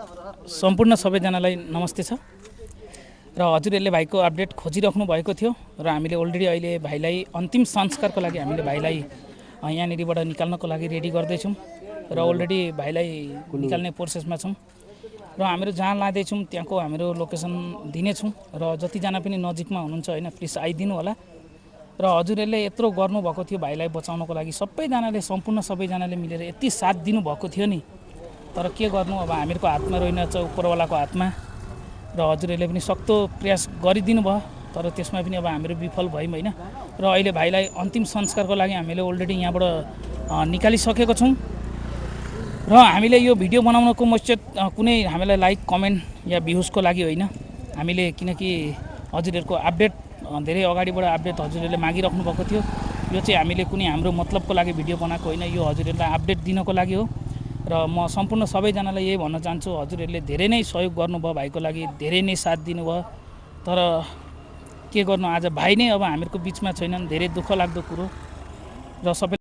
सम्पूर्ण सबैजनालाई नमस्ते छ र हजुरहरूले भाइको अपडेट खोजिराख्नु भएको थियो र हामीले अलरेडी अहिले भाइलाई अन्तिम संस्कारको लागि हामीले भाइलाई यहाँनिरबाट निकाल्नको लागि रेडी गर्दैछौँ र अलरेडी भाइलाई निकाल्ने प्रोसेसमा छौँ र हामीहरू जहाँ लाँदैछौँ त्यहाँको हाम्रो लोकेसन दिनेछौँ र जतिजना पनि नजिकमा हुनुहुन्छ होइन प्लिज आइदिनु होला र हजुरहरूले यत्रो गर्नुभएको थियो भाइलाई बचाउनको लागि सबैजनाले सम्पूर्ण सबैजनाले मिलेर यति साथ दिनुभएको थियो नि तर के गर्नु अब हामीहरूको हातमा रहेनछ उपरवालाको हातमा र हजुरहरूले पनि सक्दो प्रयास गरिदिनु भयो तर त्यसमा पनि अब हामीहरू विफल भयौँ होइन र अहिले भाइलाई अन्तिम संस्कारको लागि हामीले अलरेडी यहाँबाट निकालिसकेको छौँ र हामीले यो भिडियो बनाउनको मकसद कुनै हामीलाई लाइक कमेन्ट या भ्युजको लागि होइन हामीले किनकि हजुरहरूको अपडेट धेरै अगाडिबाट अपडेट हजुरहरूले मागिराख्नु भएको थियो यो चाहिँ हामीले कुनै हाम्रो मतलबको लागि भिडियो बनाएको होइन यो हजुरहरूलाई अपडेट दिनको लागि हो र म सम्पूर्ण सबैजनालाई यही भन्न चाहन्छु हजुरहरूले धेरै नै सहयोग गर्नुभयो भाइको लागि धेरै नै साथ दिनुभयो तर के गर्नु आज भाइ नै अब हामीहरूको बिचमा छैनन् धेरै दुःख लाग्दो कुरो र सबै